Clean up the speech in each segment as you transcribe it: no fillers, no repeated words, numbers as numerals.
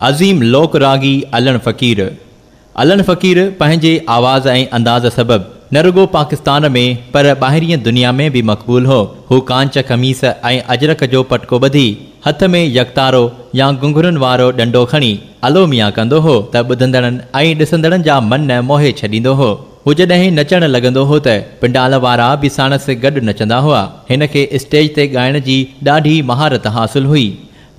عظيم لوڪ راڳي علڻ فقير. علڻ فقير پنهنجي آواز ۽ انداز سبب نه رڳو پاڪستان ۾ پر ٻاهرينء دنيا ۾ به مقبول هو. هو ڪانچ قميص ۽ اجرڪ جو پٽڪو ٻڌي، هٿ ۾ يڪتارو يا گهنگهرن وارو ڏنڊو کڻي الو ميان ڪندو هو ته ٻڌندڙن ۽ ڏسندڙن جا من موهي ڇڏيندو هو. هو جڏهن نچڻ لڳندو هو ته پنڊال وارا به ساڻس گڏ نچندا هئا. هن کي اسٽيج تي ڳائڻ جي ڏاڍي مهارت حاصل هئي.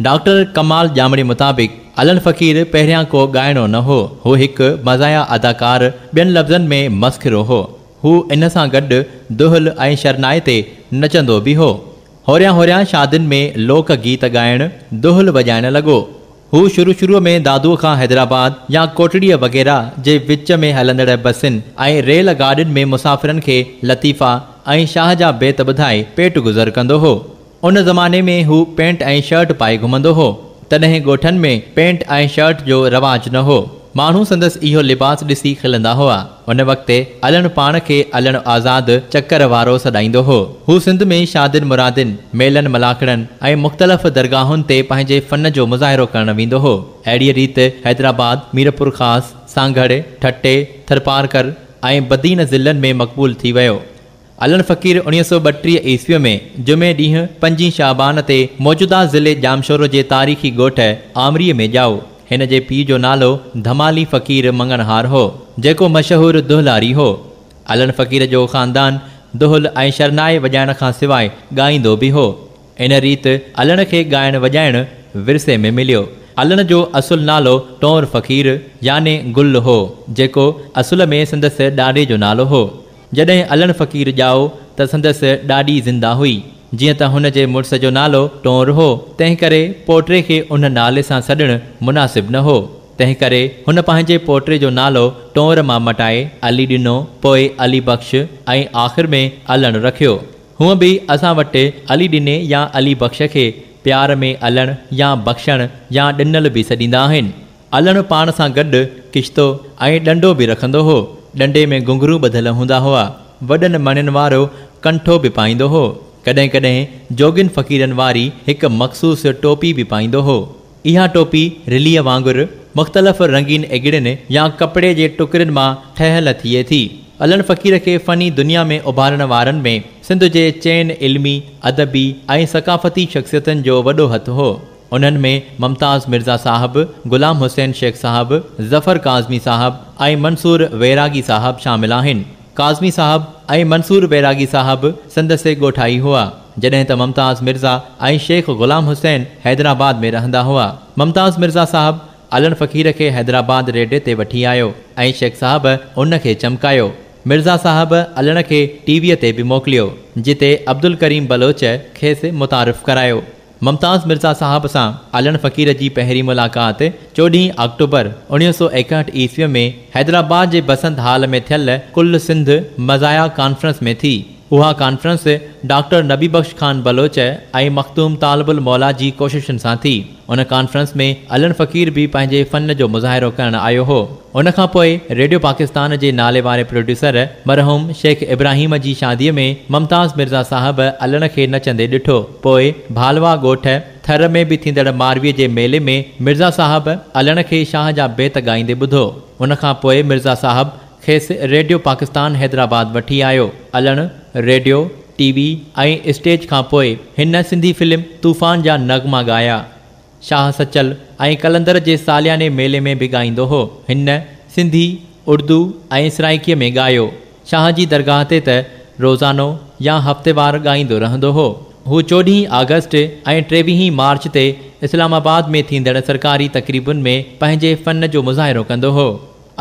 ڊاڪٽر ڪمال ڄامڙي مطابق علڻ فقير پهريان ڪو ڳائڻو نه هو، هو هڪ مزاحيه اداڪار، ٻين لفظن ۾ مسخرو هو. هو ان سان گڏ دهل ۽ شرنائي تي نچندو به هو. هوريان هوريان شادين ۾ لوڪ گيت ڳائڻ، دهل وڄائڻ لڳو. هو شروع شروع ۾ دادوء کان حيدرآباد يا ڪوٽڙيء وغيره جي وچ ۾ هلندڙ بسن ۽ ريل گاڏين ۾ مسافرن کي لطيفا ۽ شاهه جا بيت ٻڌائي پيٽ گذر ڪندو هو. ان زماني ۾ هو پينٽ ۽ شرٽ پائي گهمندو هو. تڏهن ڳوٺن ۾ پينٽ ۽ شرٽ جو رواج نه هو. ماڻهو سندس اهو لباس ڏسي کلندا هئا. ان وقت علڻ پاڻ کي علڻ آزاد چڪر وارو سڏائيندو هو. هو سنڌ ۾ شادين مرادين، ميلن ملاکڙن ۽ مختلف درگاهن تي پنهنجي فن جو مظاهرو ڪرڻ ويندو هو. اهڙيء ريت حيدرآباد، ميرپورخاص، سانگهڙ، ٺٽي، ٿرپارڪر ۽ بدين ضلعن ۾ مقبول ٿي ويو. علڻ فقير 1932 عيسويء ۾ جمعي ڏينهن پنجين شعبان تي موجوده ضلعي ڄامشورو جي تاريخي ڳوٺ آمريء ۾ ڄائو. هن جي پيء جو نالو ڌمالي فقير مڱڻهار هو، جيڪو مشهور دهلاري هو. علڻ فقير جو خاندان دهل ۽ شرنائي وڄائڻ کان سواء ڳائيندو به هو. ان ريت علڻ کي ڳائڻ وڄائڻ ورثي ۾ مليو. علڻ جو اصل نالو ٽونر فقير يعني گل هو، جيڪو اصل ۾ سندس ڏاڏي جو نالو هو. جڏهن علڻ فقير ڄائو ته سندس ڏاڏي زنده هئي. جيئن ته هن جي مڙس جو نالو ٽونر هو، تنهنڪري پوٽي کي ان نالي سان سڏڻ مناسب نه هو. تنهنڪري هن پنهنجي پوٽي جو نالو ٽونر مان مٽائي علي ڏنو، پوء علي بخش ۽ آخر ۾ علڻ رکيو. هونء به اسان وٽ علي ڏني يا علي بخش کي پيار ۾ علڻ يا بخشڻ يا ڏنل به سڏيندا آهن. علڻ پاڻ سان گڏ ڪشتو ۽ ڏنڊو به رکندو هو. ڏنڊي ۾ گهنگهرو ٻڌل هوندا هئا. وڏن مڻين وارو ڪنٺو به پائيندو هو. ڪڏهن ڪڏهن جوڳين فقيرن واري هڪ مخصوص ٽوپي به پائيندو هو. اها ٽوپي رليء وانگر مختلف رنگين اڳڙين يا ڪپڙي جي ٽڪرين مان ٺهيل ٿئي ٿي. علڻ فقير کي فني دنيا ۾ اڀارڻ وارن ۾ سنڌ جي چئن علمي، ادبي ۽ ثقافتي شخصيتن جو وڏو هٿ هو. انهن ۾ ممتاز مرزا صاحب، غلام حسين شيخ صاحب، ظفر ڪاظمي صاحب ۽ منصور ويراڳي صاحب شامل آهن. ڪاظمي صاحب ۽ منصور ويراڳي صاحب سندس ڳوٺائي هئا، جڏهن ته ممتاز مرزا ۽ شيخ غلام حسين حيدرآباد ۾ رهندا هئا. ممتاز مرزا صاحب علڻ فقير کي حيدرآباد ريڊيي تي وٺي آيو ۽ شيخ صاحب ان کي چمڪايو. مرزا صاحب علڻ کي ٽي ويء تي به موڪليو، جتي عبدالڪريم بلوچ کيس متعارف ڪرايو. ممتاز مرزا صاحب سان علڻ فقير جي پهرين ملاقات 14 آڪٽوبر 1961 عيسويء ۾ حيدرآباد جي بسنت هال ۾ ٿيل ڪل سنڌ مزاحيه ڪانفرنس ۾ ٿي. اها ڪانفرنس ڊاڪٽر نبي بخش خان بلوچ ۽ مخدوم طالب الموليٰ جي ڪوششن سان ٿي. ان ڪانفرنس ۾ علڻ فقير به پنهنجي فن جو مظاهرو ڪرڻ آيو هو. ان کان پوء ريڊيو پاڪستان جي نالي واري پروڊيوسر مرحوم شيخ ابراهيم جي شاديء ۾ ممتاز مرزا صاحب علڻ کي نچندي ڏٺو. پوء ڀالوا ڳوٺ، ٿر ۾ به ٿيندڙ مارويء جي ميلي ۾ مرزا صاحب علڻ کي شاهه جا بيت ڳائيندي ٻڌو. ان کان پوء مرزا صاحب کيس ريڊيو پاڪستان حيدرآباد وٺي آيو. علڻ ريڊيو، ٽي وي ۽ اسٽيج کان پوء هن سنڌي فلم طوفان جا نغما ڳايا. شاهه سچل ۽ قلندر جي سالياني ميلي ۾ به ڳائيندو هو. هن سنڌي، اردو ۽ سرائيڪيء ۾ ڳايو. شاهه جي درگاهه تي ته روزانو يا هفتيوار ڳائيندو رهندو هو. هو 14 آگسٽ ۽ 23 مارچ تي اسلام آباد ۾ ٿيندڙ سرڪاري تقريبن ۾ پنهنجي فن جو مظاهرو ڪندو هو.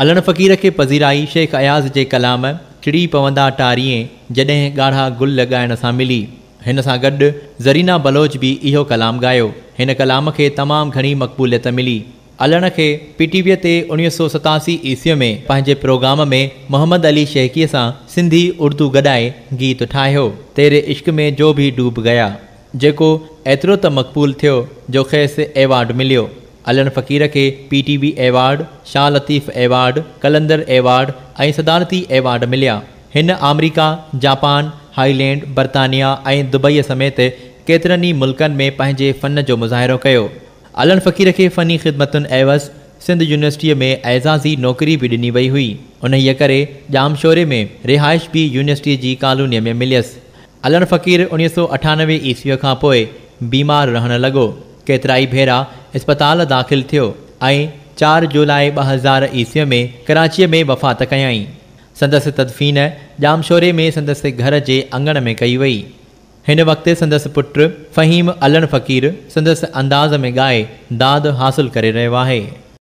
علڻ فقير کي پذيرائي شيخ اياز جي ڪلام ٽڙي پوندا ٽاريين جڏهن ڳاڙها گل ڳائڻ سان ملي. هن سان گڏ زرينا بلوچ به اهو ڪلام ڳايو. هن ڪلام کي تمام گهڻي مقبوليت ملي. علڻ کي پي ٽي ويء تي 1987 عيسويء ۾ پنهنجي پروگرام ۾ محمد علي شيخيء سان سنڌي اردو گڏائي گيت ٺاهيو، تيري عشق ۾ جو ڀي ڊوب گيا، جيڪو ايترو ته مقبول ٿيو جو کيس ايوارڊ مليو. علڻ فقير کي P T V award, Shah Latif award, Qalandar award ۽ صدارتي ايوارڊ مليا. هن آمريڪا، جاپان، هالينڊ، برطانيا ۽ دبئيء سميت ڪيترن ئي ملڪن ۾ پنهنجي فن جو مظاهرو ڪيو. علڻ فقير کي فني خدمتن عيوض سنڌ يونيورسٽيء ۾ اعزازي نوڪري به ڏني وئي هئي. انهيء ڪري ڄامشوري ۾ رهائش به يونيورسٽيء جي ڪالونيء ۾ مليس. علڻ فقير 1998 عيسويء کان پوء بيمار رهڻ لڳو. ڪيترائي ڀيرا اسپتال داخل ٿيو ۽ 4 جولاء 2000 عيسويء ۾ ڪراچيء ۾ وفات ڪيائين. سندس تدفين ڄامشوري ۾ سندس گهر جي اڱڻ ۾ ڪئي وئي. هن وقت سندس پٽ فهيم علڻ فقير سندس انداز ۾ ڳائي داد حاصل ڪري رهيو آهي.